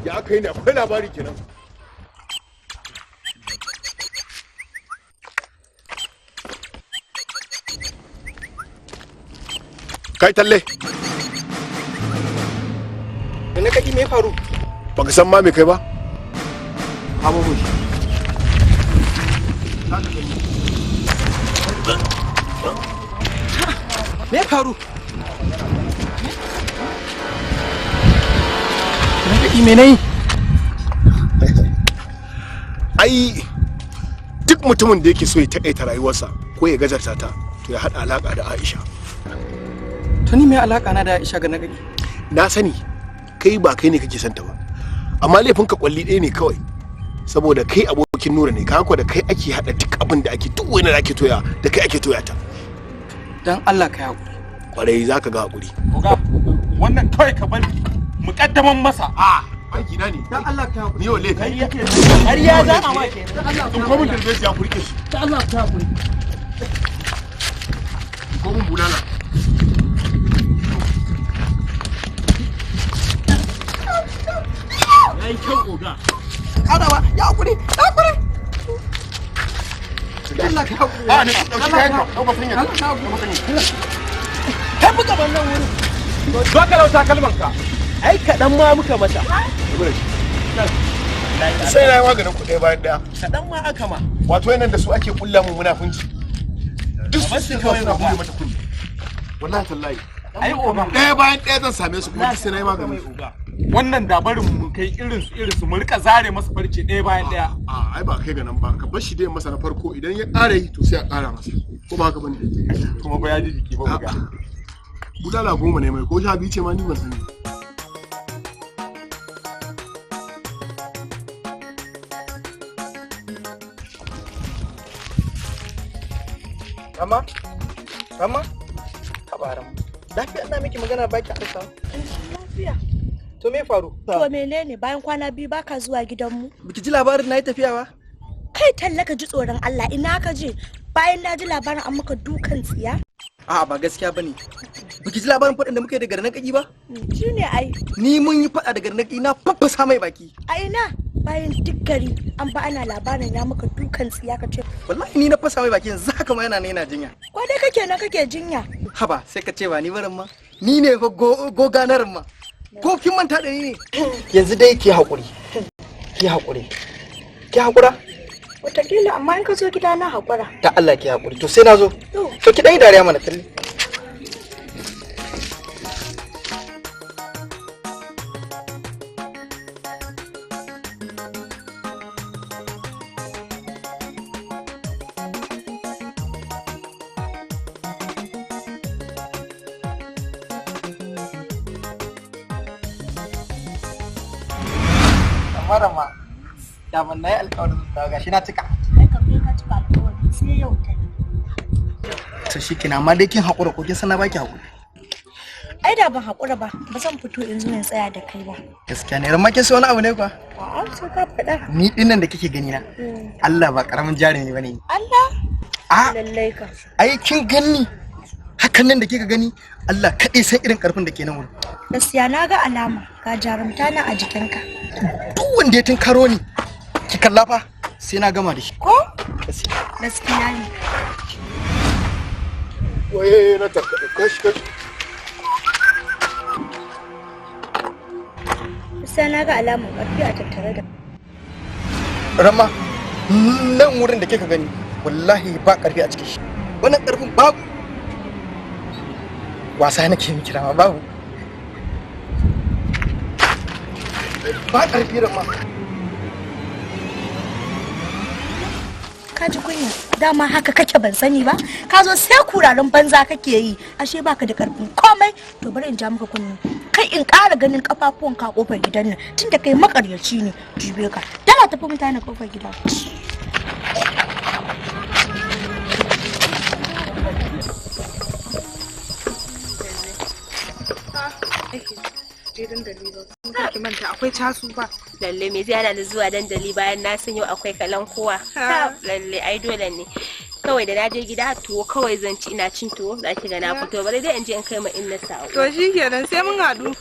Ya aka yi ne, akwai labari kenan. Kai talle. Da na kaji, me faru? Baka san ma me kai ba. Kamo mu shi. Me faru? Na kaji, me nayi? Ai duk mutumin da yake so ya takaita rayuwarsa ko ya gajarta ta, to ya haɗa alaka da Aisha. To ni me alaka na da Aisha, ga na kaji? Na sani kai ba kai ne kake son ta ba, amma laifinka kwalli ɗaya ne kawai, saboda kai abokin Nura ne, ka da kai ake haɗa duk abin da ake, duk wani da ake toya da kai ake toya ta. Dan Allah ka hakuri. Kwarai, zaka ga hakuri. Oga, wannan kawai ka bari mu kaddaman masa. A aiki na ne. Dan Allah ka hakuri. Ni yau laifi. Ƙarya za a ma kenan. Dan Allah. In komin darbe ya kurke shi. Dan Allah ka hakuri. Komin bulala. Yayi kyau, oga. Karawa ya hakuri, ya hakuri. Allah ka hakuri. A ne, dauki kayan ka, dauka sanya. Allah ka hakuri. Tafi gaban nan wurin. Zo ka lauta kalman ka. Ai kaɗan ma muka mata. Sai na yi maganin ku ɗaya bayan ɗaya. Kaɗan ma aka ma. Wato yanan da su ake kulla mu munafunci. Duk su suke zuwa suna hure mata kunni. Wallahi tallahi. Ai oga. Ɗaya bayan ɗaya zan same su, kuma duk sai na yi maganin su. Wannan dabarin mu kai irin su irin su, mu rika zare masa farce ɗaya bayan ɗaya. A ai ba kai ga nan ba, ka bar shi dai masa na farko, idan ya ƙara yi to sai a ƙara masa. Ko ba haka bane? Kuma ba ya ji jiki ba, oga. Bulala 10 ne mai ko 12 ce ma, ni ban sani. Rama? Rama? Habaran. Lafiya ina miki magana baki amsa. Lafiya. To me faru? To menene, bayan kwana 2 baka zuwa gidanmu? Biki ji labarin na yi tafiya ba? Kai talla, ka ji tsoron Allah, ina ka je? Bayan na ji labarin an maka dukan tsiya? A'a, ba gaskiya bane. Biki ji labarin faɗin da muka yi da garnaƙi ba? Shi ne ai. Ni mun yi faɗa da garnaƙi, na faffasa mai baki. A ina? Bayan duk gari an ba ana labarin ya maka dukan tsiya, ka ce. Wallahi ni na fasa mai baki, yanzu haka ma yana nan yana jinya. Ko dai kake nan kake jinya? Haba, sai ka ce ba ni barin ma. Ni ne fa goganarin ma. Ko kin manta da ni ne? Yanzu dai ki haƙuri. Ki haƙuri. Ki haƙura? Wataƙila, amma in ka zo gida na haƙura. Ta Allah ki haƙuri. To sai na zo. To ki ɗan yi dariya mana, kalli. Amma da ban na yi alƙawarin da gashi na cika. Ai ka kai ka cika alƙawari sai yau ta. To shikenan, amma dai kin haƙura ko kin san na baki haƙuri? Ai da ban haƙura ba, ba zan fito in zo in tsaya da kai ba. Gaskiya ne, ran kin san wani abu ne kuwa? A'a, sai ka faɗa. Ni dinnan da kike gani na, Allah ba karamin jarumi bane. Allah? A lallai ka. Ai kin ganni hakan nan da kika gani, Allah kaɗai san irin karfin da ke nan wurin. Gaskiya na ga alama ga jarumta na a jikinka. Duk wanda ya tunkaro ni, ki kalla fa, Sai na gama da shi. Ko? Gaskiya ne. Waye na ta kash kash. Sai na ga alamun ƙarfi a tattare da. Rama, nan wurin da kika gani wallahi ba ƙarfi a cikin shi. Wannan ƙarfin babu. Wasa nake miki Rama, babu. Ba ƙarfi, Rama. Ka ji kunya. Dama haka kake, ban sani ba. Ka zo sai kuraren banza kake yi. Ashe baka da karfin komai. To bari in ja maka kunni. Kai, in ƙara ganin kafafuwan ka kofar gidan nan, tunda kai makaryaci ne. Jibe ka. Dala, tafi mutane kofar gida. Je dandali ba kuma ki manta akwai casu ba. Lalle, me zai hana ni zuwa dandali bayan na san yau akwai kalan kowa? Lalle, ai dole ne. Kawai da na je gida, tuwo kawai zan ci. Ina cin tuwo za ki ga na fito. Bari dai in je in kai ma inna sa'o. To shikenan, sai mun haɗu.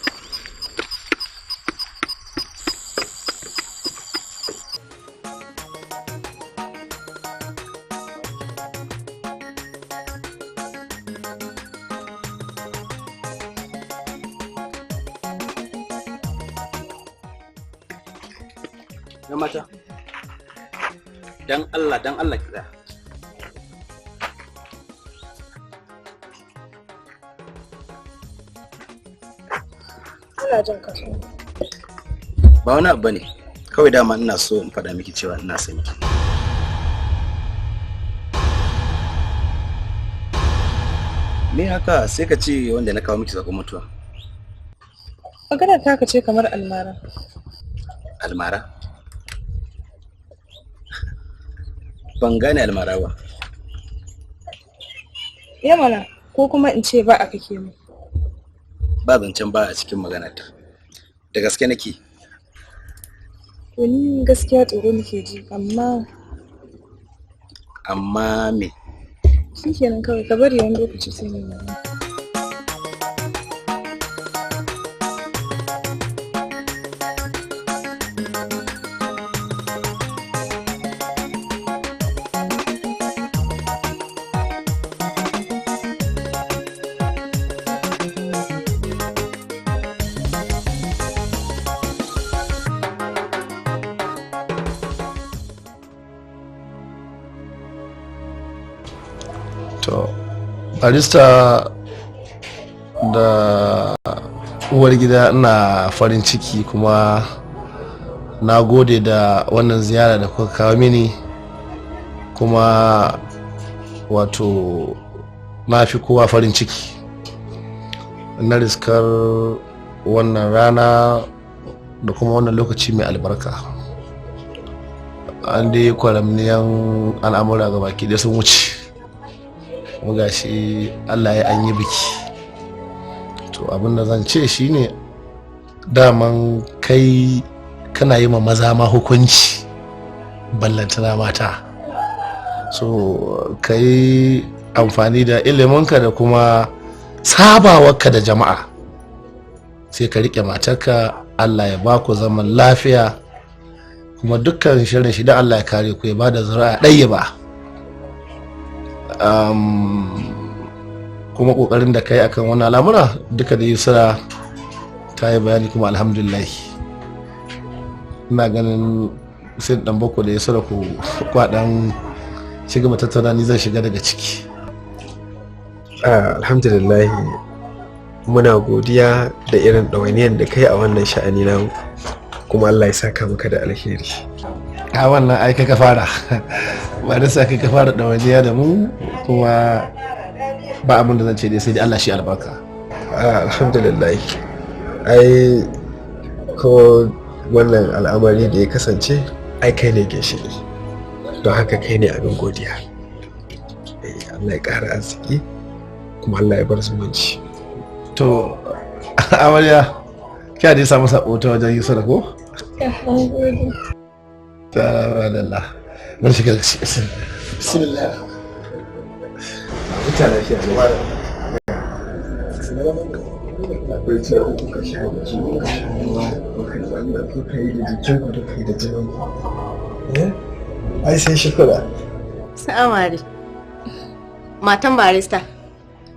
Na mata, dan Allah, dan Allah ki tsaya. Ina jin ka. Ba wani abu bane, kawai dama ina so in faɗa miki cewa ina son ki. Me haka, sai ka ce wanda na kawo miki sakon mutuwa? Magana taka ce kamar almara. Almara? Ban gane almara ba. Ya mana, ko kuma in ce ba a kake mu. Ba zancen ba a cikin maganata, da gaske nake. To ni gaskiya tsoro nake ji, amma Amma me? Shikenan, kawai ka bari wani lokaci sai mu yi magana. To, barista da uwar gida, ina farin ciki kuma na gode da wannan ziyara da kuka kawo mini. Kuma wato na fi kowa farin ciki na riskar wannan rana da kuma wannan lokaci mai albarka. An dai kwaramniyan al'amura ga baki ɗaya sun wuce, kuma gashi Allah ya an yi biki. To, abin da zan ce shine, daman kai kana yi ma maza ma hukunci, ballantana mata. So ka yi amfani da iliminka da kuma sabawarka da jama'a, sai ka riƙe matarka. Allah ya ba ku zaman lafiya, kuma dukkan shirin shi da Allah ya kare ku, ya ba da zuri'a ɗaya ba. Kuma kokarin da kai akan wannan al'amura duka da Yusra ta yi bayani, kuma alhamdulillah, ina ganin sai dan bako da Yusra ku kwadan shiga tattauna, ni zan shiga daga ciki. Alhamdulillah, muna godiya da irin ɗawainiyar da kai a wannan sha'ani namu, kuma Allah ya saka maka da alheri. A wannan ai kai ka fara ba da sa kai ka fara ɗawainiya da mu, kuma ba abin da zan ce dai sai dai Allah shi albarka. Alhamdulillah, ai ko wannan al'amari da ya kasance, ai kai ne ginshiki, don haka kai ne abin godiya. Allah ya ƙara arziki, kuma Allah ya bar zumunci. To amarya, kya dai samu sabo ta wajen Yusra, ko? Ta Allah bar shiga. Bismillah. Mutane lafiya ne. Akwai ce kuka sha jiki, kuka sha ruwa, kuka yi wannan, kuka yi da jikin ku, kuka yi da jinin ku. Eh? Ai sai shukura. Sa'amari. Matan barista.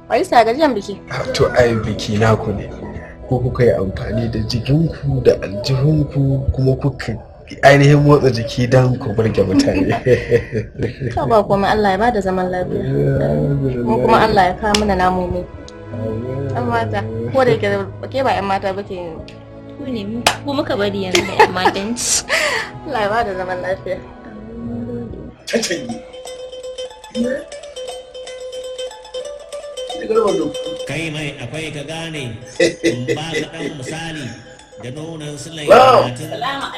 Barista, gajiyan biki. To ai biki naku ne. Ko kuka yi amfani da jikinku da aljihunku kuma kuka ainihin motsa jiki don ku burge mutane. To ba komai, Allah ya bada zaman lafiya. Mu kuma Allah ya kawo mana namomi. Yan mata. Ko da yake ke ba yan mata ba ke. Ku ne mu ku muka bari yanzu da yan matanci. Allah ya bada zaman lafiya. Cancangi. Kai mai akwai ka gane, in ba ka dan misali da nonon sulai Wow. 30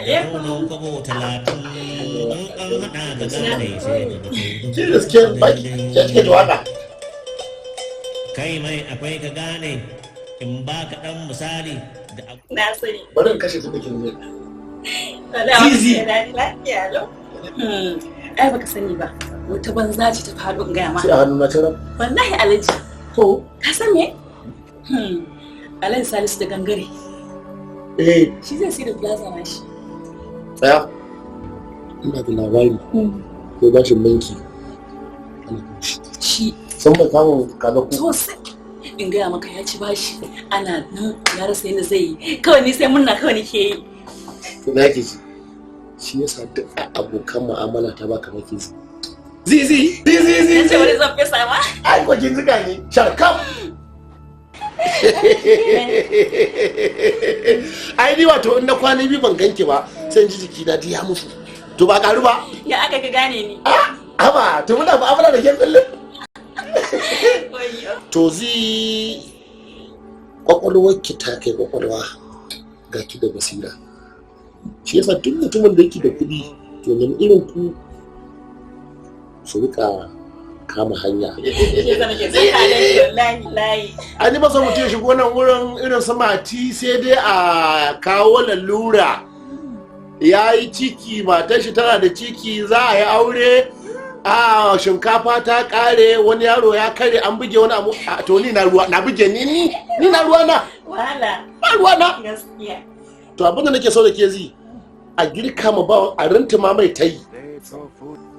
da nonon kwabo 30, in an haɗa ka gane sai ka ga Ki gaske baki ke cike da waka. Kai mai akwai ka gane, in ba ka dan misali da Na sani. Bari in kashe tun da kin zo. Zizi. Lafiya lau. Ai baka sani ba. Wata banza ce ta faɗo in gaya ma. Sai a hannu na tarar. Wallahi Alhaji. To. Ka san me? Alhaji Salisu da gangare. Eh, Shi zai sai da plaza na shi. tsaya. Ina da labari. Ko bashin banki. Ana kan shi. Shi. Sun ba kamun kaza ku. Sosai. In gaya maka ya ci bashi ana nan ya rasa yadda zai yi. Kawai ni sai murna kawai nake yi. To na yake ji. Shi yasa duk abokan mu'amala ta baka nake ji. Zizi, zizi, zizi. Na ce wani zan fesa ma. Ai ko kin zuga ni. Sharkam. Ai ni wato in na kwana biyu ban ganki ba sai in ji jiki na ya mutu. To ba karu ba. Ya aka ka gane ni. Haba, to muna mu'amala da ke kullum. Wayyo. To zi kwakwalwar ki ta kai kwakwalwa, ga ki da basira. Shi yasa duk mutumin da yake da kuɗi to nemi irin ku su rika kama hanya. Shi yasa nake son halin shi wallahi layi. An yi masa mutum ya shigo nan wurin irin su mati sai dai a kawo lalura. Ya yi ciki, matar shi tana da ciki, za a yi aure, a shinkafa ta kare, wani yaro ya kare, an buge wani abu. A, to ni na ruwa na buge ni ni ni na ruwa na Wahala. ba ruwa na. Gaskiya. To abin da nake so da ke zi a girka ma ba a rintuma mai tayi,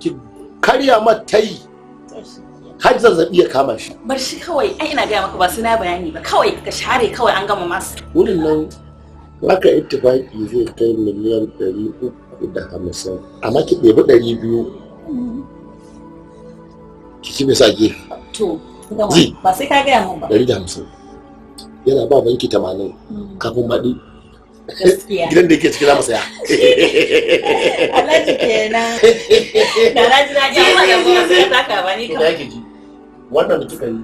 ki karya ma tayi har zazzabi ya kama shi. Bar shi kawai, ai ina gaya maka ba sai na bayani ba, kawai ka share kawai an gama masu. Wurin nan aka ittifaki zai kai miliyan 350, amma ki ɗebi 200 ki kibe sa gefe. To, gama. Zi. Ba sai ka gaya min ba. 150 yana ba banki 80 kafin baɗi. Gaskiya. Gidan da yake ciki za mu saya. Alhaji kenan. Da na ji daɗi amma da kuma sai ka taka ba ni To kam. da yake ji wannan da kika yi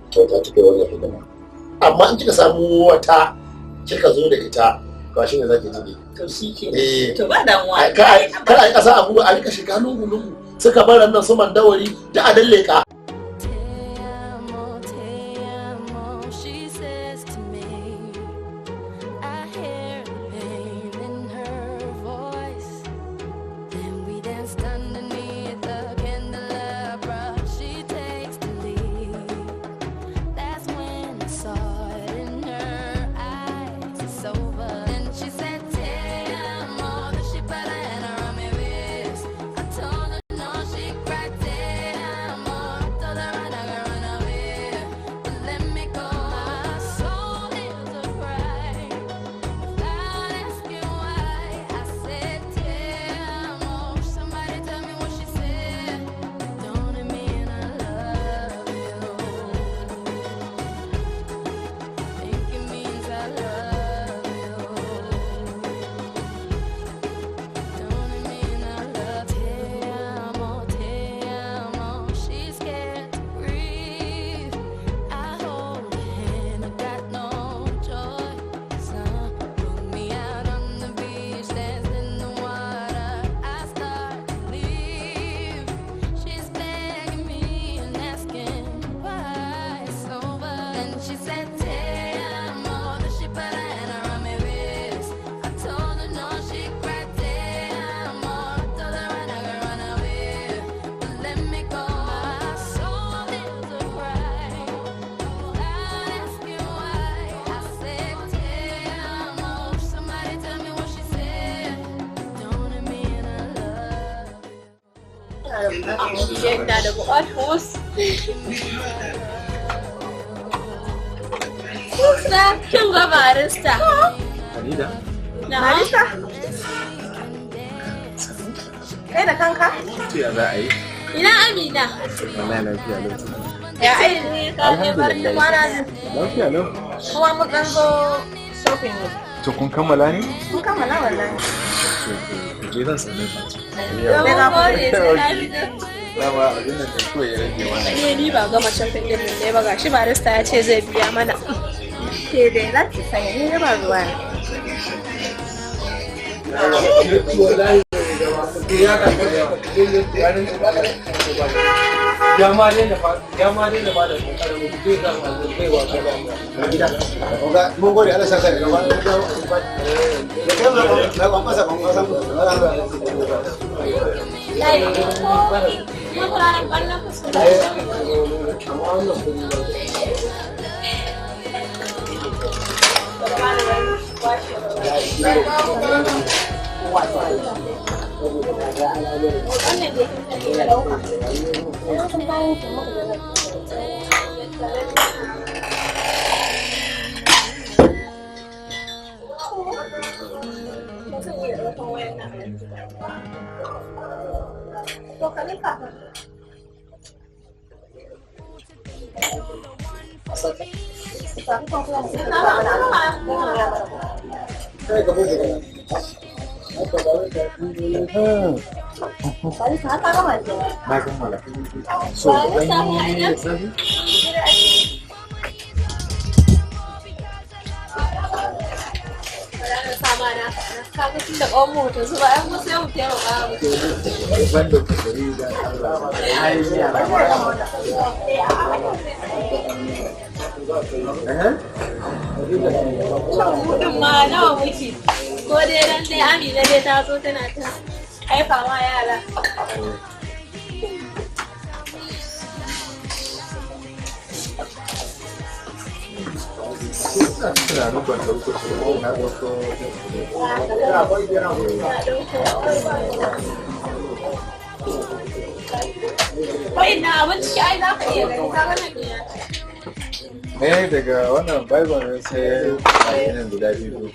kyauta kika yi wannan hidima, amma in kika samu wata kika zo da ita to shi ne zaki ji ne. To shi ke. Eh. To ba damuwa. Kada a yi ƙasa abu a rika shiga lungu lungu suka bar nan su mandawari da a dalle ka. She says to me, I hear the pain in her voice. Then we danced underneath the candelabra. She takes the lead. That's when I saw it in her eyes. It's over. Then she said, Te amo. Then she put her hand around my waist. I told her no, she cried, Te amo. Ina da buƙatar wasu. Kusa kin ga barista. Farida? Barista? Kai da kanka? To ya za a yi? Ina Amina. Wallahi lafiya lau. Ya aiki ka ne barka kwana Lafiya lau. Kuma mun ɗan zo shopping ne. To kun kammala ne? Mun kammala wallahi. To ku je zan same ku. Mun gode sai na fito. Dama abin nan da kawai ya rage mana. Ne ni ba gama shopping din nan ne ba gashi barista ya ce zai biya mana. Ke dai za ki sani ni ba ruwa ne. Ya ma daina ba da kokarin zai zama zai wa gida. Oga, mun gode Allah saka da gaba. Da kai ma na ban masa ban masa. Na kammala. So, ɗan yi lissafi? Kaga tun da ƙwan mu ta zuba ai mu sai mu taimaka mu. Banda kokari da Allah. Ai, Mudun ma nawa muke? Ko dai ran dai Amina dai ta zo tana ta haifa ma yara. Tunanin ban ɗauko shi ba, na ɗauko. Wa'innan abin ciki ai za ka iya gani ka gana ne ya. Eh, daga wannan Bible ne sai irin guda biyu.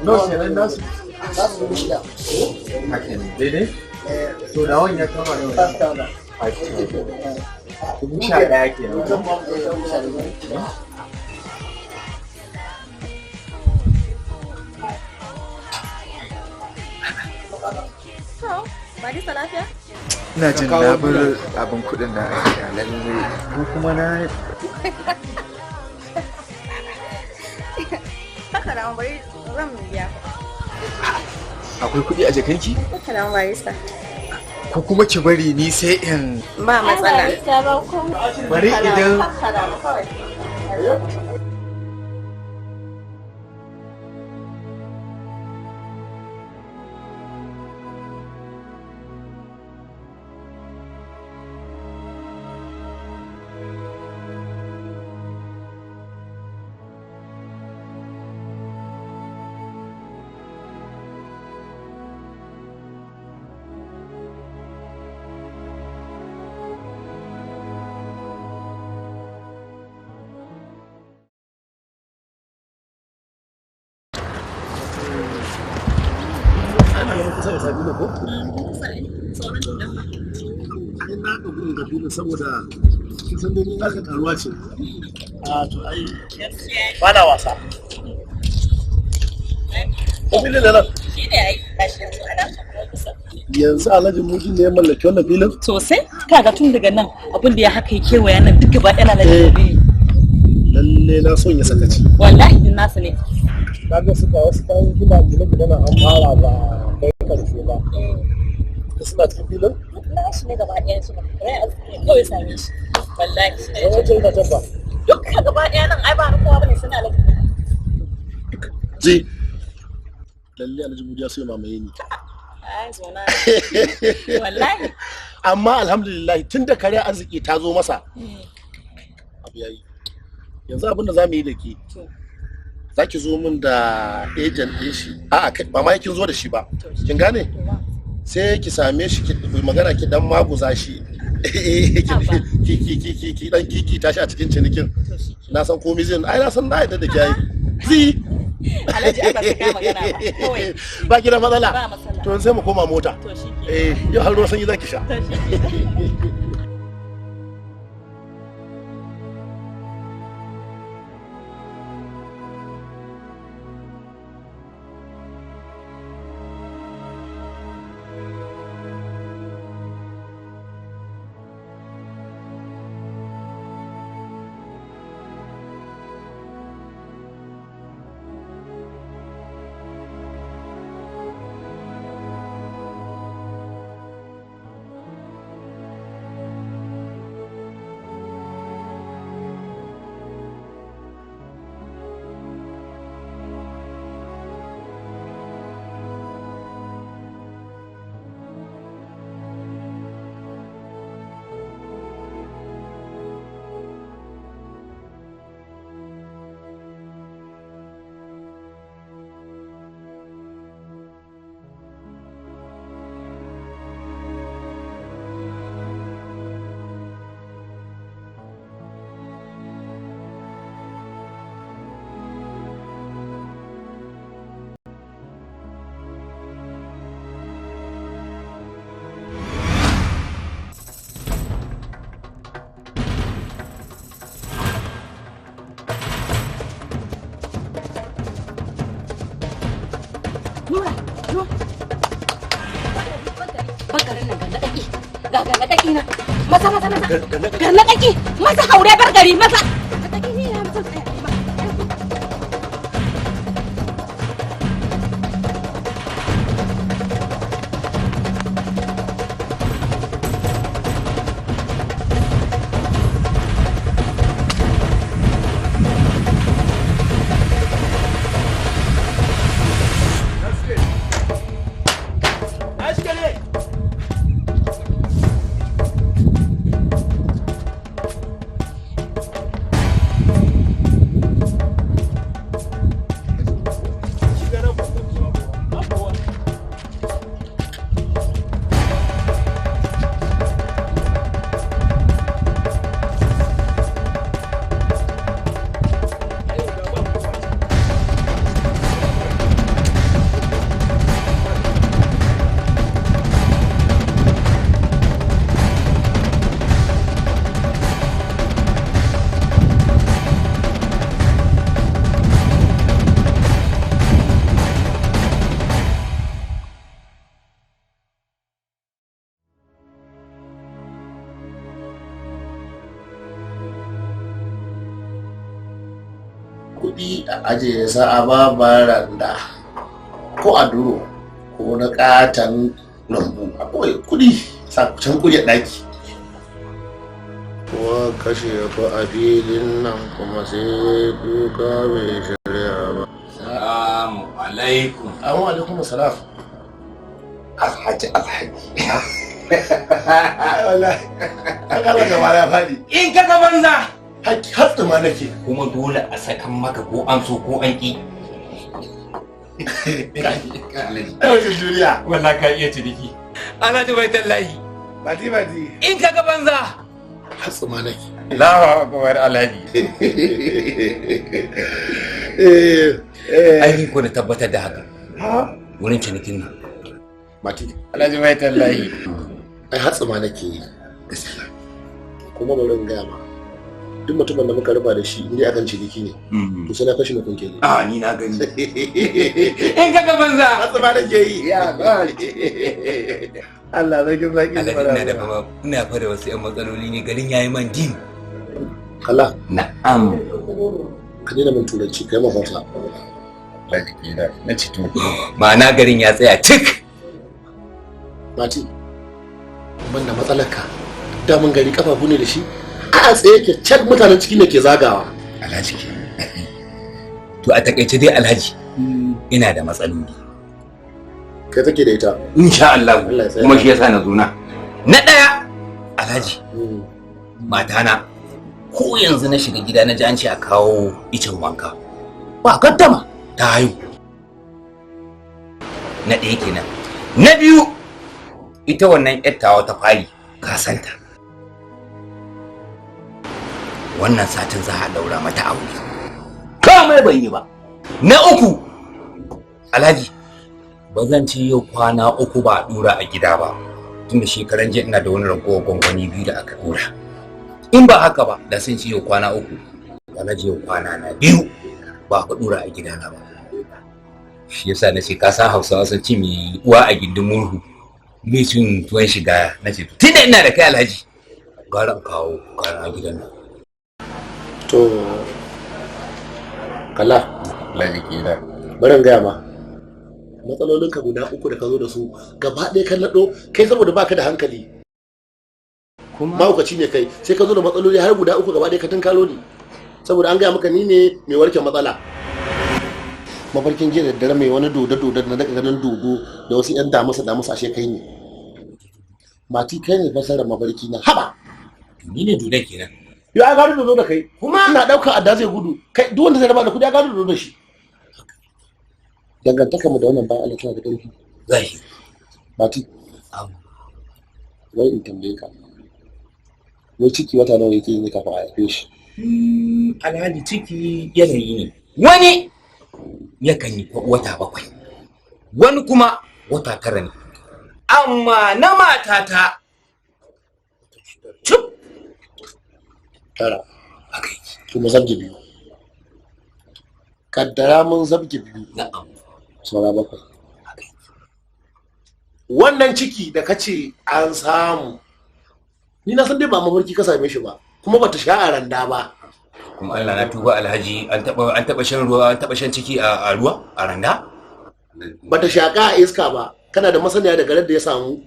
No, kenan nasu. Haka ne, daidai? So, nawan ya kama nawa ne? 5,000. 11,000 kenan. Barista lafiya? Ina jin na bar abin kuɗin na a gida lalle ko kuma na Haka na bari zan biya. akwai kuɗi a jakanki Haka na barista. ko kuma ki bari ni sai in Ba matsala. Barista ba komai. Bari idan- Haka na kawai. Ana ganin kusa da Sabilo ko? Ai na ga gurin Kabilu saboda kin san dai ni naka karuwa ce. A to ai ba na wasa. Kabilu da nan. Shi ne ai, gashi yanzu ana kusa. Yanzu Alhaji Mudi ne ya mallaki wannan filin? Sosai, kaga tun daga nan abin da ya haka ya kewaya nan duk gaba ɗaya na Alhaji Lalle na son ya sakaci. Wallahi din nasa ne. Na ga suka wasu kayan gina gine-gine nan an fara ba kai karshe ba. Da suna cikin filin? Na shi ne gaba ɗaya su ba. Rai arziki ne kawai same shi. Wallahi. Wancan itacen ba. Dukka gaba ɗaya nan ai ba na kowa bane suna Alhaji. Ji. Lalle Alhaji Mudi ya so ya mamaye ni. Ai zona. Wallahi. Amma alhamdulillah tun da kare arziki ta zo masa abu yayi. Yanzu abin da za mu yi da ke, za ki zo min da agent ɗin shi. A'a, ba ma kin zo da shi ba. Kin gane? Sai ki same shi, ki magana, ki dan maguza shi, ki dan kiki tashi a cikin cinikin. Na san komai zai, ai na san na yadda da ke ai zi. Alhaji, ai ba sai ka magana ba. Kawai. Ba ki da matsala. Ba matsala. To sai mu koma mota. To shikenan. Eh, yau har ruwan sanyi zaki sha. To shikenan. Nura, Nura. Bakarin nan ganga kaki. Ga ganga kaki na. Maza maza maza. Ganga kaki. Maza haure bar gari maza. Ganga kaki ni na mutum tsaya. Kuɗi a ajiye sa a babaranda ko a duro ko na katon lambu, a ɓoye kuɗi sa can kuɗi a ɗaki ko kashe ku a filin nan, kuma sai duka bai shirya ba. Salamu alaikum. Amma alaikum salam. Alhaji, Alhaji. Wallahi an gaba ya faɗi. In ka ga banza. Hatsi ma nake. Kuma dole a sakan maka ko an so ko an ki. Ai duniya. Wallahi ka iya ciniki. Alhaji bai tallahi. Bati bati. In ka ga banza. Hatsi ma nake. Allahu akbar Alhaji. Ai ni ko na tabbatar da haka. Wurin cinikin nan. Mati. Alhaji bai tallahi. Ai hatsi ma nake yi. Gaskiya. Kuma bari in gaya ma. Duk mutumin da muka rufa da shi inda akan ciniki ne, to sai na kashe mutum kenan. A ni na gani. In ka ga banza. Hatsi ma nake yi. Ya ba. Allah zai kin zaki. Alhaji, ina da fama, ina fa da wasu 'yan matsaloli ne, garin yayi man din. Kalla. Na'am. Ka daina min turanci, kai ma Hausa. Na ci to. Ma'ana garin ya tsaya cik. Mati. Ban da matsalarka. Damun gari kafafu ne da shi. A tsaye ke cak, mutanen ciki ne ke zagawa. Alhaji ke. To a takaice dai Alhaji, ina da matsaloli. Kai kake da ita. Insha Allah. Kuma shi yasa na zo na. Na daya Alhaji, matana Ko yanzu na shiga gida na ji an ce a kawo icen wanka. Ba gaddama ta haihu. Na ɗaya kenan. Na biyu, ita wannan ƴar tawa ta fari ka santa. Wannan satin za a daura mata aure. Komai ban yi ba. Na uku, Alhaji, ba zan ci yau kwana 3 ba a dura a gida ba. Tunda shekaran jiya ina da wani ragowar gwangwani 2 da aka dura. In ba haka ba, da sun ci yau kwana 3. Alhaji, yau kwana na 2 ba ka dura a gidana ba. Shi yasa na ce ka san Hausawa sun ci mai uwa a gindin murhu. Mai cin tuwon shiga na ce tunda ina da kai Alhaji, gara in kawo kwana gidan nan. To, kala. Alhaji kenan. Bari in gaya ma. Matsalolinka guda 3 da ka zo da su gaba ɗaya kan naɗo kai saboda baka da hankali. Kuma mahaukaci ne kai, sai ka zo da matsaloli har guda 3 gaba ɗaya ka tunkaro ni. Saboda an gaya maka ni ne mai warke matsala. Mafarkin jiya da daddare mai wani dodo-dodo na daga ganin dodo da wasu 'yan damusa-damusa ashe kai ne. Mati, kai ne fasarar mafarki na haba. Ni ne dodon kenan. Yo, ai gado dodo da kai. Kuma ina ɗaukar adda zai gudu. Kai duk wanda zai raba da kuɗi ya gado dodo da shi. Dangantakar mu da wannan bayan Allah tana da ƙarfi. Zahiri. Mati. Wai in tambaye ka. Wai ciki wata nawa yake yi kafin a haife shi? Alhaji, ciki yanayi ne. Wani yakan yi wata 7, wani kuma wata 9 ne. Amma na matata cip 9. To mu zabge 2. Kaddara mun zabge 2. Na'am. Saura 7. Wannan ciki da kace an samu, ni na san dai ba mafarki ka same shi ba, kuma bata sha a randa ba. Kuma Allah na tuba Alhaji, an taba shan ruwa, an taba shan ciki a ruwa a randa? Bata shaka a iska ba. Kana da masaniya daga da ya samu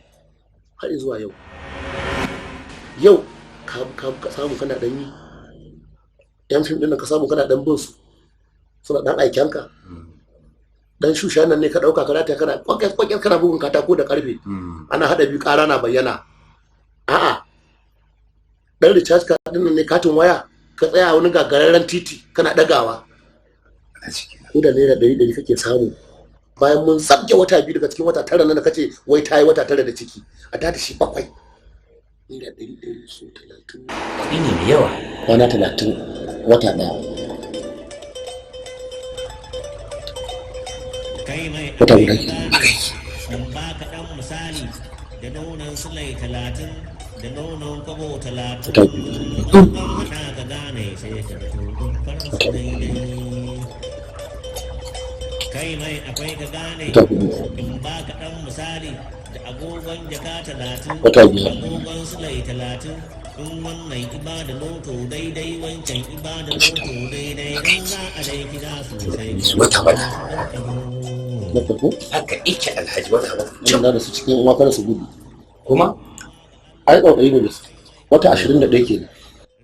har zuwa yau. Yau ka samu kana dan yi yan fim din ka samu kana dan bin su, suna dan aiken ka. Dan shusha nan ne ka dauka ka rataya kana kwakyar kwakyar kana bugun katako da karfe. Ana hada biyu kara na bayyana. A'a, dan recharge card din nan ne katin waya ka tsaya wani gagararren titi kana dagawa. Ko da naira 100 kake samu bayan mun sabke wata 2 daga cikin wata 9 nan da kace wai tayi wata 9 da ciki, a tada shi 7. Naira 100 so 30. Kuɗi ne mai yawa. Kwana 30 wata 1. Kai mai Wata guda ke. In baka ɗan misali da nonon sulai 30 da nonon kwabo 30. Wata biyu. An haɗa ka gane sai ka fito farsu daidai. Kai mai akwai ka gane Wata hudu. in baka ɗan misali da agogon jaka 30 Wata biyar. agogon sulai 30. In wannan ibada loto daidai, wancan ibada loto daidai, in za a dai kira sosai. Wata wata. Na farko? Haka ike Alhaji, wata wata. Ina da su cikin uwa kada su gudu. Kuma? Ai tsautsayi ne da su. Wata 21 kenan.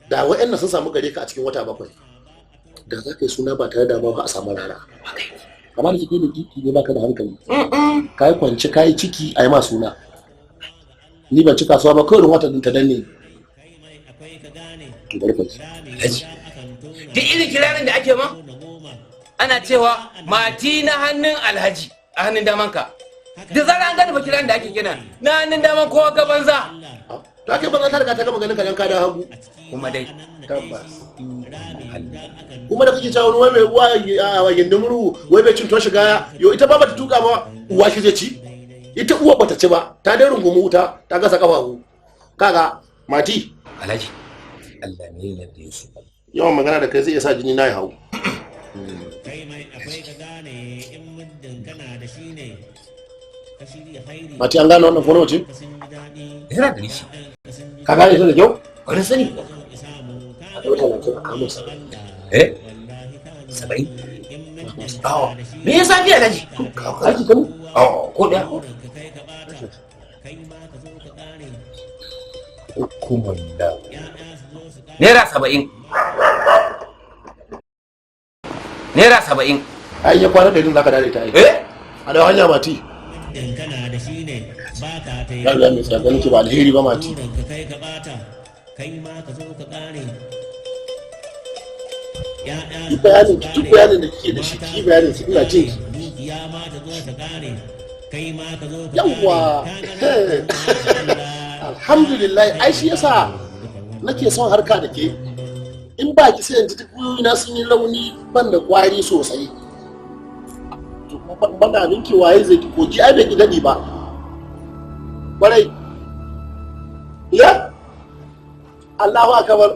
Da wa'annan sun samu gare ka a cikin wata 7. Da za ka yi suna ba tare da ma ba a samu rana. Amma da kike da kiki ne baka da hankali. Ka yi kwance ka yi ciki a yi ma suna. Ni ban ci kasuwa ba kawai wata ɗin ta danne. To bari ka ji. Alhaji, duk irin kirarin da ake ma ana cewa mati na hannun Alhaji a hannun damanka. Da zarar an gane ba kirarin da ake kina na hannun daman kowa ga banza. To ake banza ta riga ta gama ganin ka dan ka da hagu. Kuma dai. Tabbas. Kuma da kake cewa wani wai mai uwa a gindin murhu wai bai cin tuwon shiga, yo ita ba bata tuka ba uwa shi zai ci. Ita uwa bata ci ba, ta dai rungumi wuta ta gasa kafafu. Kaga mati. Alhaji, Allah ne ya yarda su. Yawan magana da kai zai iya sa jini na ya hau. Kai mai akwai ka gane in muddin kana da shi ne ka shirya hairi. Mati, an gane wannan fono ce? Yana da nishi. Ka gane ta da kyau? Wani sani. A ɗau 30 a kamo 70. Eh? 70? Awa. Me ya zafi Alhaji? Aiki kan? Awa, ko ɗaya. Hukumar da. Naira 70. Naira 70. Ai ya kwana 100 za ka dare ta ai. Eh? A ɗau hanya mati. In kana da shi ne ba ka ta Ya riga mai tsada nake ba alheri ba mati. Burin ka kai ka bata, kai ma ka zo ka kare. Ki bayanin ki, duk bayanin da kike da shi, ki bayanin ki, ina jin ki. Yawwa, alhamdulillah, ai shi yasa nake son harka da ke. In ba ki sai yanzu duk na sun yi rauni, ban da kwari sosai. To bana ninki waye zai ki koji, ai bai ki dadi ba. Kwarai. Ya? Allahu akbar.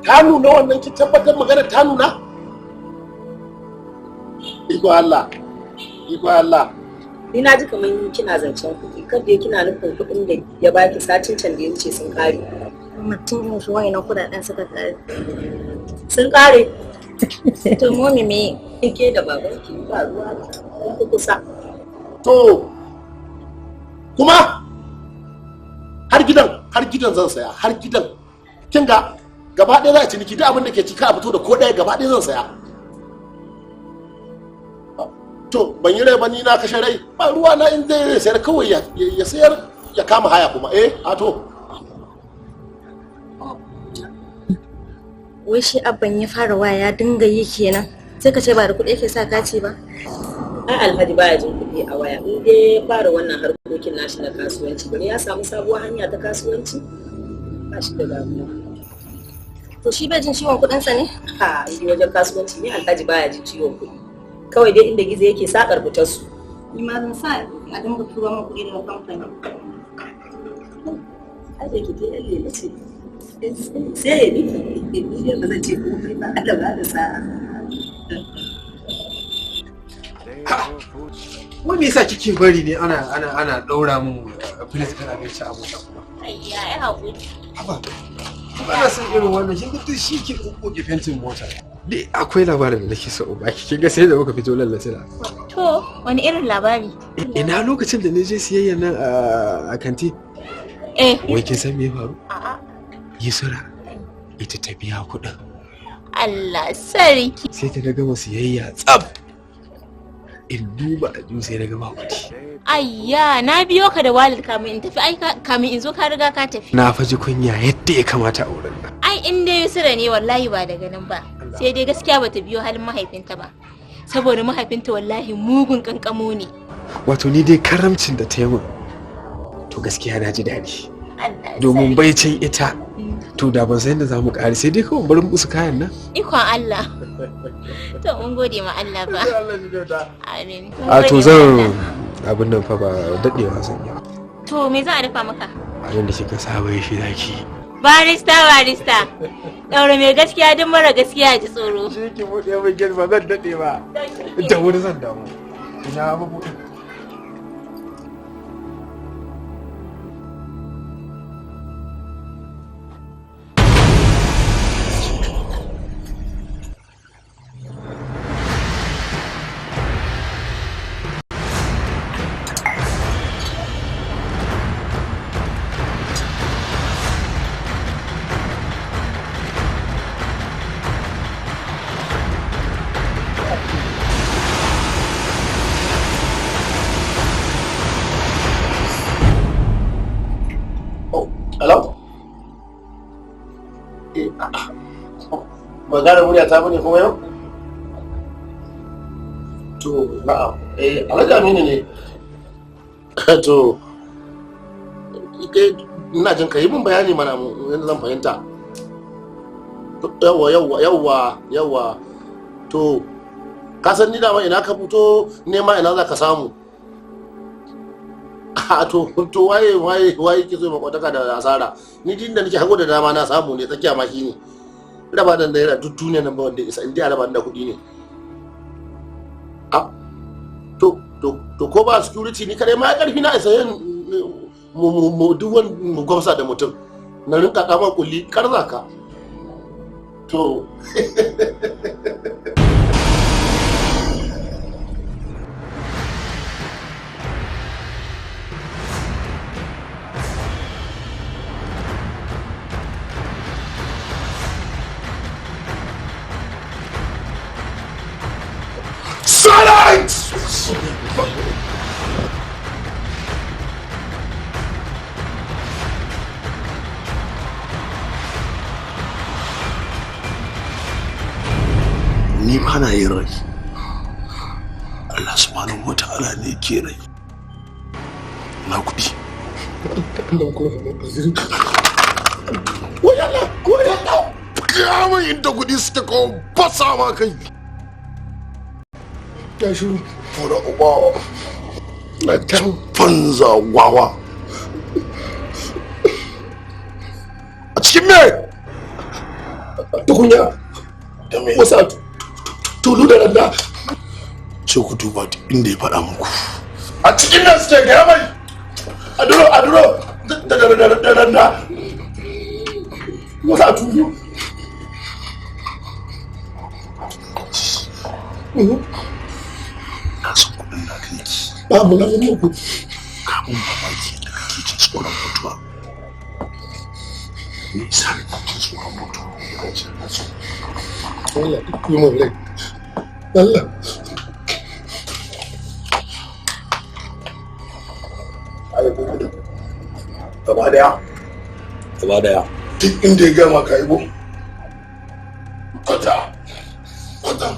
Ta nuna wannan, ki tabbatar magana ta nuna? Iko Allah. Iko Allah. Ni na ji kamar kina zancen kuɗi, kada ya kina nufin kuɗin da ya baki satin can da ya wuce sun ƙare. Mutum yin shi wayannan kuɗaɗen suka ƙare. Sun ƙare. To momi me? Ke da babanki ba ruwa kun fi kusa. To kuma har gidan zan saya, har gidan. Kin ga gaba ɗaya za a ciniki, duk abin da ke ciki a fito da ko ɗaya, gaba ɗaya zan saya. To ban yi rai ba, ni na kashe rai, ba ruwa na, in zai sayar kawai ya sayar ya kama haya kuma, eh a to. Wai shi abban ya fara waya ya dinga yi kenan, sai ka ce ba da kuɗi yake sa kati ba. Ai Alhaji baya jin kuɗi a waya, in dai ya fara wannan harkokin nashi na kasuwanci, bari ya samu sabuwar hanya ta kasuwanci, ba shi da damuwa. To shi bai jin ciwon kuɗinsa ne? Ha, in wajen kasuwanci ne Alhaji baya jin ciwon kuɗi. Kawai dai inda gizo yake sakar fitar su. Ni ma zan sa a dinga turo min kuɗi daga kamfani. Ai da kike yan lele ce. Sai ya miki, ni dai ba zan ce komai ba, Allah ba da sa'a. Wai me yasa kike bari ne ana ana ana daura min plate din abinci a mota kuma? Ayya, ai haƙuri. Haba. Ba na son irin wannan, kin ga duk shi ke kokkoke fentin mota. Ni akwai labarin da nake so in baki, kin ga sai da muka fito lallace da. To, wani irin labari? Ina lokacin da na je siyayya nan a kanti? Eh. Wai kin san me ya faru? A'a. Yusra ita ta biya kuɗin. Allah sarki. Sai ta gama siyayya tsaf. In duba a sai na gama kuɗi. Ayya, na biyo ka da walid kamin in tafi, ai kamin in zo ka riga ka tafi. Na faji kunya yadda ya kamata a wurin nan. Ai in dai Yusra ne wallahi ba daga nan ba. Sai dai gaskiya bata biyo halin mahaifinta ba. Saboda mahaifinta wallahi mugun kankamo ne. Wato ni dai karamcin da ta yi min, to gaskiya na ji daɗi. Domin baicin ita, to da ban san yadda za mu ƙare, sai dai kawai bari musu kayan nan. Ikon Allah. To mun gode ma Allah ba. Amin. A to zan abin nan fa ba daɗewa zan yi. To me za a dafa maka? Abin da kika saba yi shi zaki. Barista, barista. Ɗaure mai gaskiya duk mara gaskiya ji tsoro. Shi ki buɗe min gate ba zan daɗe ba. Da wuri zan damu. Ina mabuɗin. Hello? Ba gane murya ta bane kuma yau? To, na'am. Eh, Alhaji Aminu ne. To, ina jin ka yi min bayani mana yadda zan fahimta. Yawwa, yawwa, yawwa, yawwa. To, ka san ni dama ina ka fito nema ina za ka samu. A to waye waye waye ke so makwataka da asara, ni din da nake hago da dama na samu ne tsakiya ma shi ne raba da naira duk duniya nan ba wanda isa in dai raba da kuɗi ne. A to to to ko ba security ni kare ma karfi na isa yin mu duk wani mu gwamsa da mutum na rinka kama kulli karza ka to. Silence! Ni ba na yin rai. Allah subhanahu wa ta'ala ne ke rai. Na kuɗi. Allah ko wai Allah ko Allah. Kama inda kuɗi suke kawo fasa ma kai. Ya shiru. Fura uba. Na can banza wawa. A cikin me? Tukunya. Wasa tulu da randa. Ce ku duba duk inda ya faɗa muku. A cikin nan suke gaya mai. A duro a duro da randa. Wasa tulu. Na san kuɗin na kai ki. Babu na muku. Kamun mamaki yadda kake jin tsoron mutuwa. Me yasa kake jin tsoron mutuwa? Allah duk yi mun rai. Allah. Ai ko kuɗin. Gaba daya. Gaba daya. Duk inda ya gama ka yi ko. Kwata. Kwata.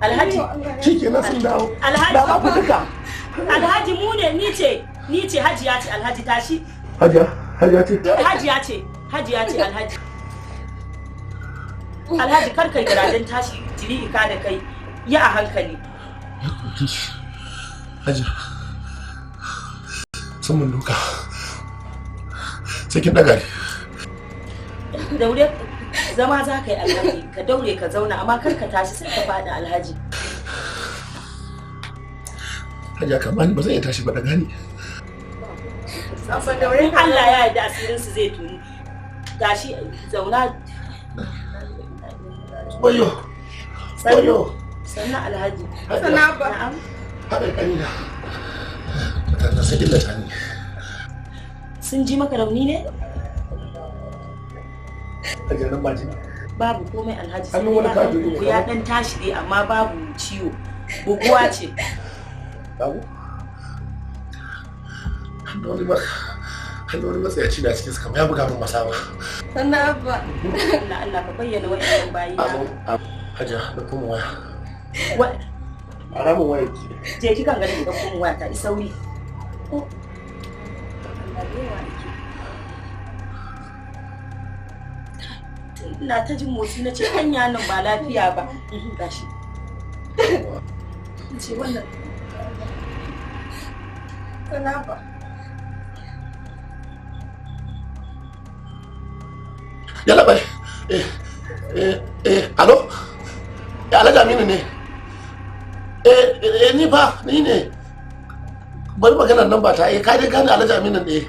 Alhaji. Shikenan sun dawo. Alhaji. Da ba ku duka. Alhaji mu ne ni ce Hajiya ce Alhaji tashi. Hajiya, Hajiya ce. Hajiya ce, Hajiya ce Alhaji. Alhaji kar kai garajen tashi jiri ika da kai yi a hankali. Hajiya. Sun mun duka. Sai kin daga ni. Daure zama za ka yi Alhaji ka daure ka zauna amma kar ka tashi sai ka faɗi Alhaji. Hajiya ka bani ba zan iya tashi ba daga ni. Allah ya yarda asirin su zai tunu. Tashi zauna. Wayo. Wayo. Sannan Alhaji. Sannan ba. Na'am. Haɗa ƙanina. Mutane sun illata ni. Sun ji maka rauni ne? Hajiya nan ba jini. Babu komai Alhaji. Sai Hannun wani ya ɗan kafiri ne bugu ya kamar. ɗan tashi dai amma babu ciwo. Buguwa ce. Babu? Hannun wani matsayaci na cikin kamar ya buga min masama. Sannan abba. Allah Allah ka bayyana wa'annan bayi na. Hajiya, da kuma waya. Wa- A ramin waya ki. Je ki kan ganin da kuma waya ta isauri. Oh. Allah da yawa ake. Ina ta jin motsi na ce hanya nan ba lafiya ba. Gashi. Na ce wannan Sannan abba. Yalla bai. Eh, eh, eh, alo? Ya Alhaji Aminu ne. Eh, eh, ni fa, ni ne. Bari maganar nan ba ta, eh, ka dai gane Alhaji Aminu ne.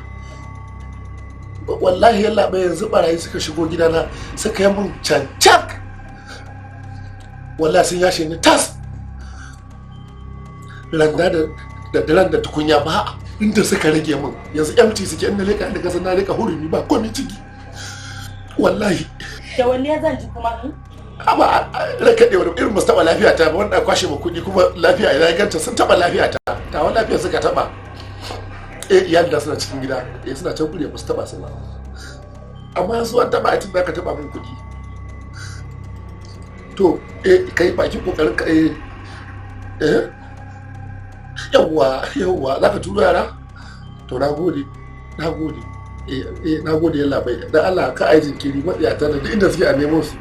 Wallahi yalla bai yanzu barayi suka shigo gidana suka yi mun cancak. Wallahi sun yashe ni tas. Randa da daren da tukunya ba inda suka rage min yanzu empty suke inda leka inda kasan na leka hurumi ba komai ciki. Wallahi. Da wanne zan ji kuma? Amma ranka ɗaya wani irin masu taɓa lafiya ta ba wanda kwashe ma kuɗi kuma lafiya ina ganta sun taɓa lafiya ta tawa lafiya suka taɓa. Eh iyali da suna cikin gida eh suna can kuɗi ba su taɓa su ba. Amma su an taɓa a tun da aka taɓa min kuɗi. To eh kai bakin kokarin ka eh eh yawwa yawwa za ka turo yara? To na gode na gode. Eh eh na gode yalla bai dan Allah ka ai jinkiri matsiyata da duk inda suke a nemo su.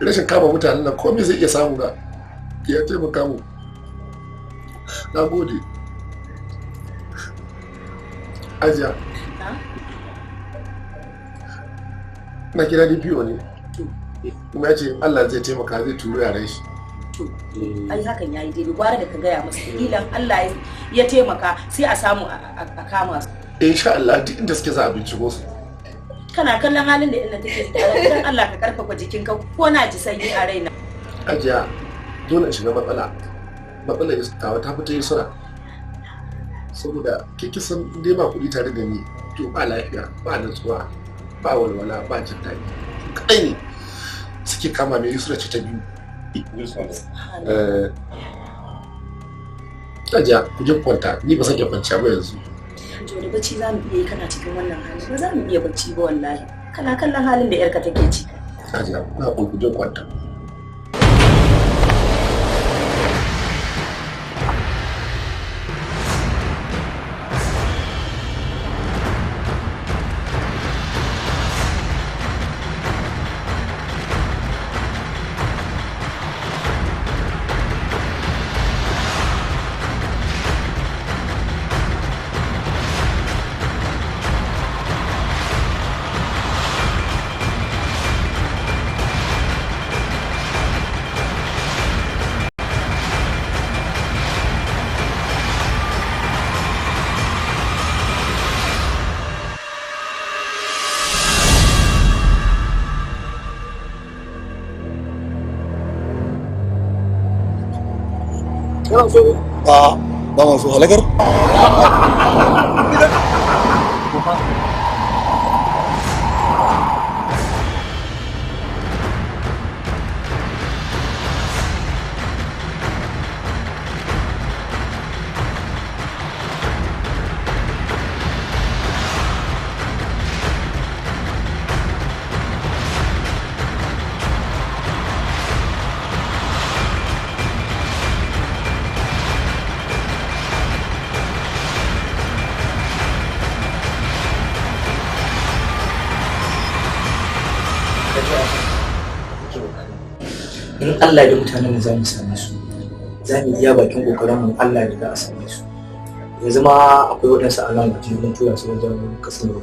Rashin kama mutanen nan komai zai iya samu na ya taimaka mu. Na gode. Ajiya. Na kira DPO ne. Kuma ya ce Allah zai taimaka zai turo yaran shi. To, ai hakan yayi daidai, gwara da ka gaya musu. Kilan Allah ya taimaka sai a samu a kama su. Insha Allah duk inda suke za a binciko su. Kana kallon halin da inda take ciki, dan Allah ka karfafa jikinka ko na ji sanyi a raina. Ajiya, dole in shiga matsala. Matsalar tawa ta fita Yusra. Saboda ke kisan dai ba kuɗi tare da ni, to ba lafiya, ba natsuwa, ba walwala, ba jin daɗi. Kaɗai ne suke kama mai Yusra ce ta biyu. Ajiya, ku je kwanta, ni ba zan iya kwanciya ba yanzu. To da bacci za mu iya yi kana cikin wannan hali? Ba za mu iya bacci ba wallahi. Kana kallon halin da yarka take ciki. Ajiya, na ku je kwanta. Kana so ne? A ba ma so halakar. In Allah da mutanen mu za mu same su, za mu iya bakin kokarin mu, Allah da za a same su. Yanzu ma akwai waɗansu a nan waje mun tura su wajen kasino,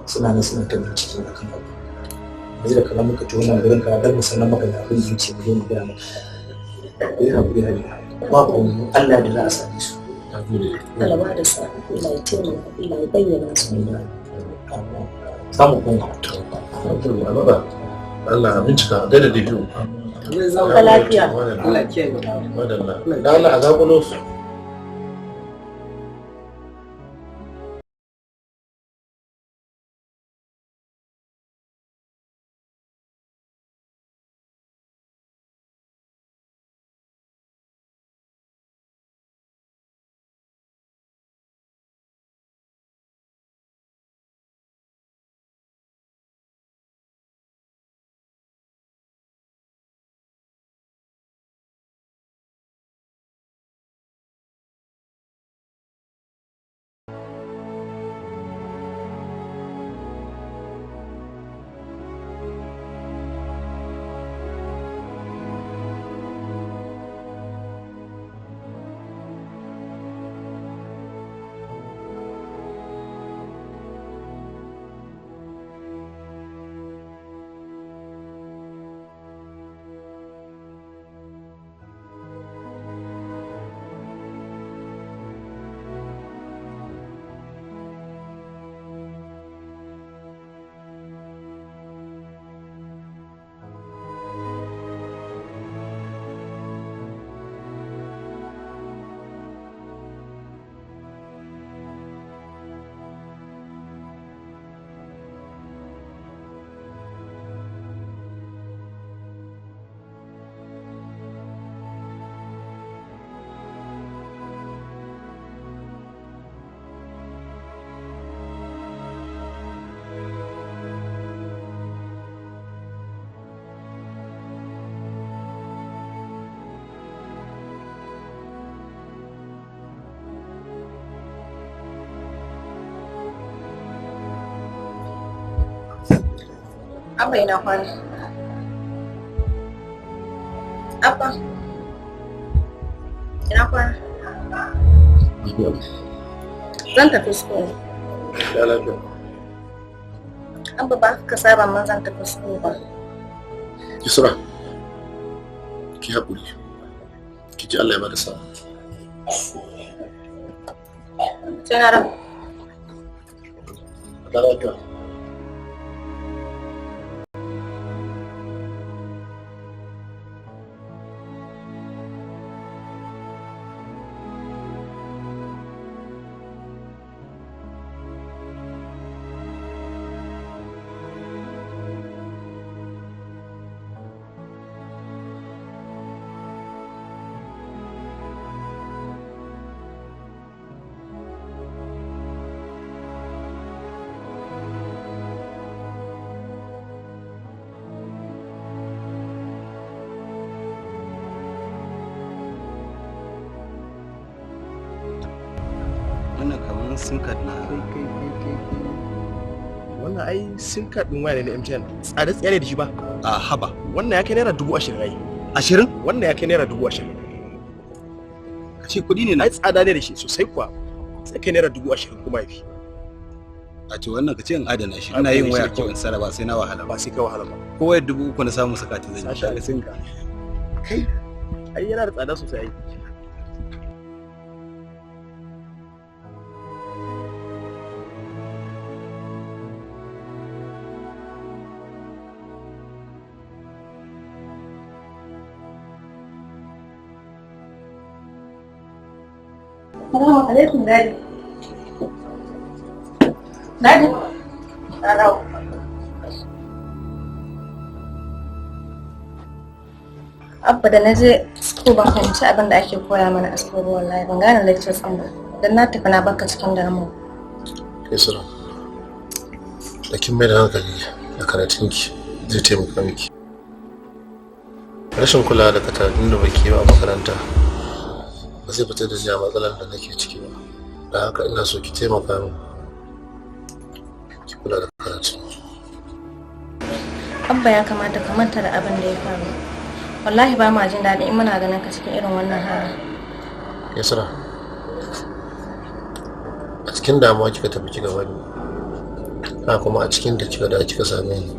suna nan suna ta bincike a kan abu. Yanzu da kalan muka ci wannan gurin ka dan mu sanar maka da abin zuciya mu zo mu gaya maka. Ku yi haƙuri hajiya, ba komai, Allah da za a same su. Allah ba da sa'a, Allah ya taimaka, Allah ya bayyana su. Samu kuma. Allah bincika da da biyu. Sauka lafiya. Allah kiyaye. Madalla. Da Allah a zakulo su. Abba ina kwana. Abba. Ina kwana. Zan tafi school. Ya lafiya. Abba ba ka saba mun zan tafi school ba. Yusra. Ki haƙuri, ki ji Allah ya bada sa'a. Sai na rabu. Lafiya. Wannan kamar sim card na Kai kai kai kai, wannan ai sim card din waya ne na MTN. Tsada tsiya ne da shi ba. A haba. Wannan ya kai ₦20,000 ai. 20? Wannan ya kai ₦20,000. Ka ce kuɗi ne na? Ai tsada ne da shi sosai kuwa. Sai kai ₦20,000 kuma yafi. A ce wannan ka ce in adana shi, ina yin waya kawai in sarrafa, sai na wahala. Ba sai ka wahala ba. Ko wayar 3,000 na samu saka ta zan yi. Sashi a sim card. Kai ai yana da tsada sosai ai. Salamu alaikum, Daddy. Daddy. Na dawo. Abba, da na je school ban fahimci abin da ake koya mana a school ba wallahi, ban gane lectures ɗin ba. Dan na tafi na barka cikin damuwa. Yusra, da kin mai da hankali a karatunki zai taimaka miki. Rashin kulawa da karatun da baki yi ba a makaranta ba zai fitar da ni a matsalar da nake ciki ba. Don haka ina so ki taimaka min ki kula da karatun. Abba, ya kamata ka manta da abin da ya faru. Wallahi ba ma jin daɗi in muna ganin ka cikin irin wannan hali. Yusra, a cikin damuwa kika tafi kika bani, haka kuma a cikin da kika dawo kika same ni.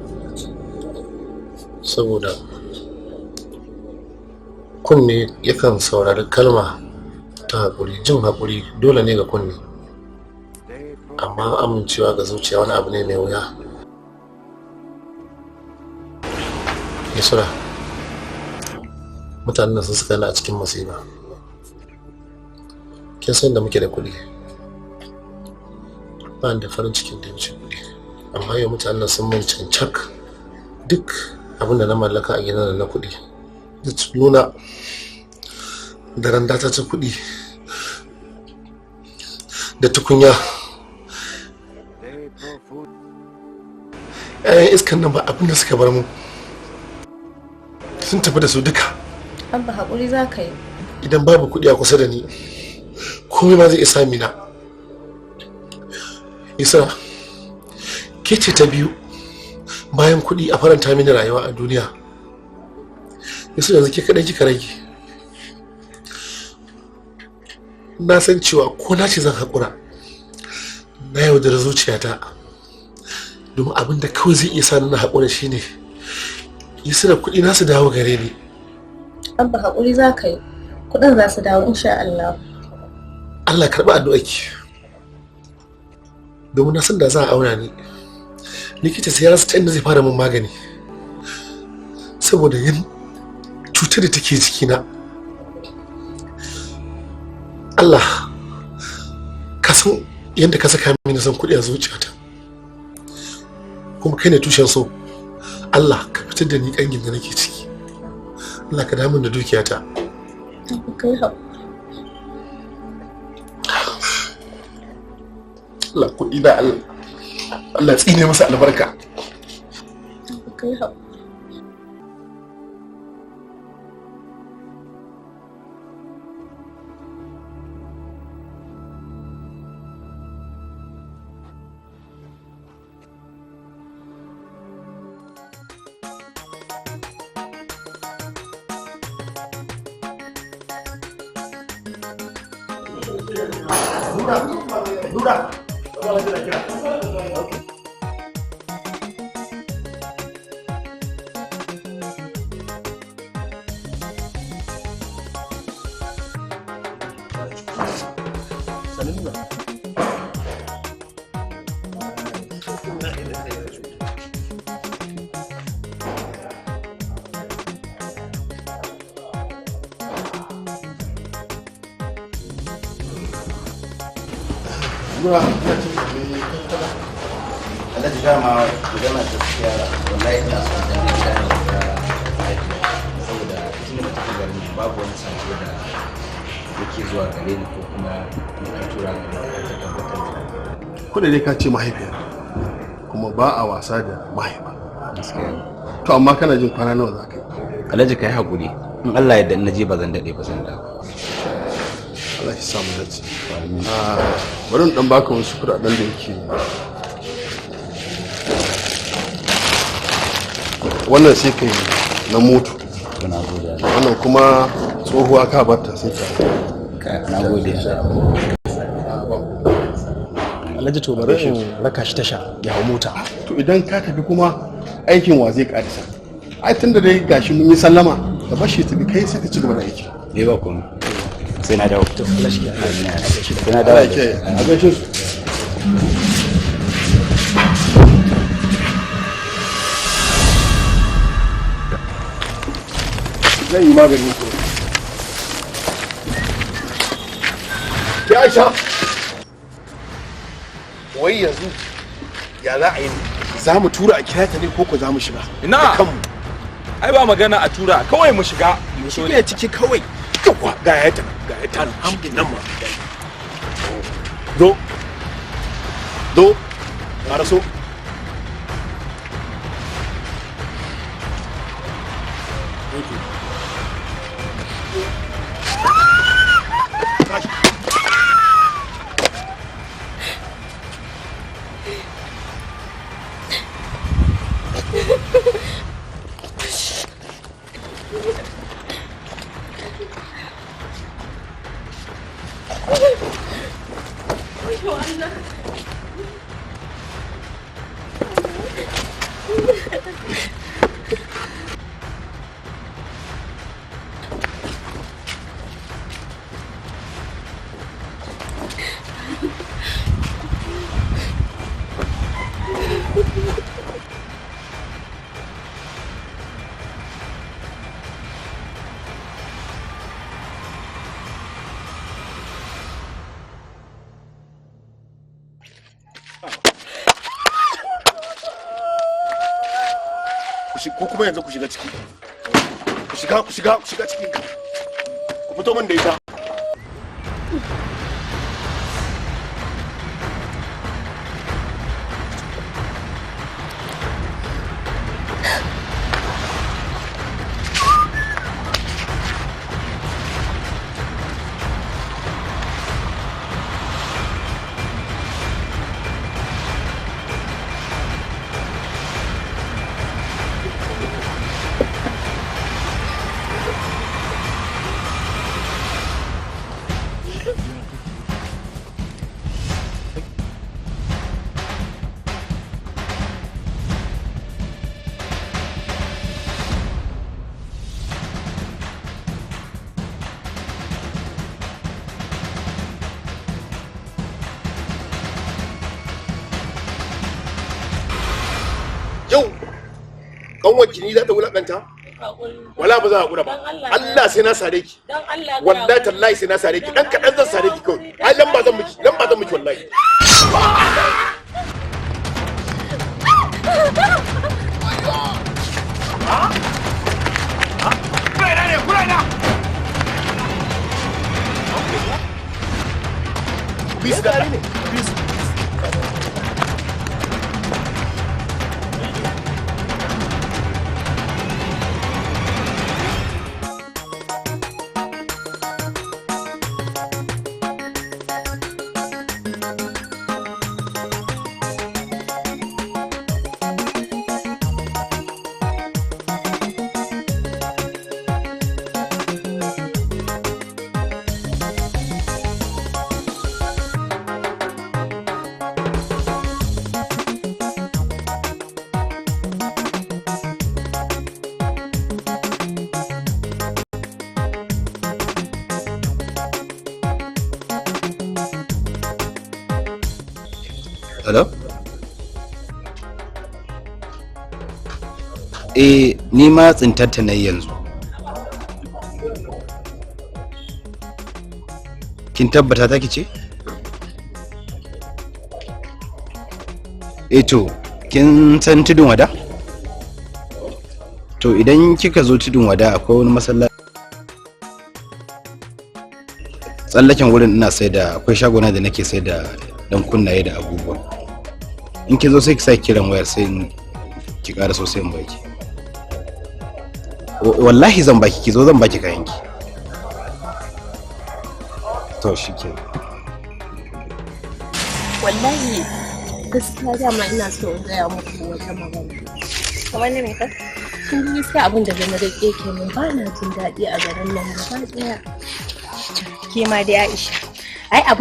Saboda kunne yakan saurari kalma ta haƙuri, jin haƙuri dole ne ga kunne, amma amincewa ga zuciya wani abu ne mai wuya. Yusra, mutanen nan sun saka ni a cikin masifa. Kin san da muke da kuɗi, ba ni da farin cikin da ya wuce kuɗi, amma yau mutanen nan sun min cancak duk abin da na mallaka a gidan na kuɗi, da tuluna da randa ta kuɗi da tukunya. 'Ya'yan iskan nan ba abin da suka bar mu, sun tafi da su duka. Abba, haƙuri za ka yi. Idan babu kuɗi a kusa da ni, komai ma zai isa mina. Isa, ke ce ta biyu bayan kuɗi a faranta mini rayuwa a duniya. Isa, yanzu ke kaɗai kika rage. Na san cewa ko na ce zan haƙura, na yaudara zuciyata, domin abin da kawai zai iya sa ni na haƙura shine Isa da kuɗi na su dawo gare ni. Abba, haƙuri za ka yi. Kuɗin za su dawo insha Allah. Allah karɓi addu'arki, domin na san da za a auna ni, likita sai ya rasa ta inda zai fara min magani saboda yin cutar da take jikina. Allah ka san yadda ka saka mini son kuɗi a zuciyata, kuma kai ne tushen so. Allah ka fitar da ni ƙangin da nake ciki. Allah ka damun da dukiyata. Abba, ka yi haƙuri. Allah, kuɗi na, Allah, Allah tsine masa albarka. Abba, ka yi haƙuri. Nura, Nura. Nura, ina cin me tattala. Alhaji, dama magana gaskiya, wallahi ina son dan gida ne ga mahaifiya, saboda tun da tafi garin babu wani sako da yake zuwa gare ni ko kuma nake tura gare ta, ta tabbatar da Ko da dai ka ce mahaifiya, kuma ba a wasa da mahaifa. To amma kana jin kwana nawa za ka yi? Alhaji, ka yi haƙuri, in Allah ya na je ba zan daɗe ba, zan dawo. Allah ya samu dace. Ah, bari in dan baka wasu kuɗaɗen da yake wannan, sai kai na moto. Wannan kuma tsohuwa ka barta sai ka. Na gode. Alhaji, to bari in raka shi tasha ya hau mota. To idan ka tafi kuma aikin wa zai karisa? Ai tunda dai gashi mun yi sallama, ka bar shi tafi, kai sai ka ci gaba da aiki. Ne ba komai. Sai na dawo. To Allah shi ya Sai na dawo. Allah ya kiyaye. A gaishe su. Zan yi maganin ku. Ki Aisha, Wai yanzu ya za a yi ne? Za mu tura a kira ta ne ko ko za mu shiga? Ina ai ba magana a tura, kawai mu shiga mu so Shige ciki kawai. Yawa, ga ya ta, ga ya ta nan ma. Zo. Zo. Ƙaraso. Ko kuma yanzu ku shiga ciki. Ku shiga, ku shiga, ku shiga ciki. Ku fito min da ita. Yau kanwar ni za ta wulakanta? Wala ba za a hakura ba. Allah sai na sare ki. Wallahi tallahi sai na sare ki. Dan kadan zan sare ki kawai. Ai lamba zan miki, lamba zan miki wallahi. Kuraina ne, kuraina. Bisu da ne. Bisu. Hello? Eh, ni ma tsintarta na yanzu. Kin tabbata take ce? Eh to, kin san Tudun Wada? To idan kika zo Tudun Wada akwai wani masallaci tsallaken wurin, ina sai da, akwai shagona da nake sai da dan kunnaye da abubuwa. In ki zo sai ki sa kiran wayar, sai in ki ƙara so sai in baki. Wallahi zan baki, ki zo zan baki kayan ki. To shikenan. Wallahi gaskiya dama ina so in gaya muku wata magana. Kamar ne me ka? Kin ga gaskiya abin da na rike kenan, ba na jin daɗi a garin nan gaba ɗaya. Ke ma dai Aisha. Ai abin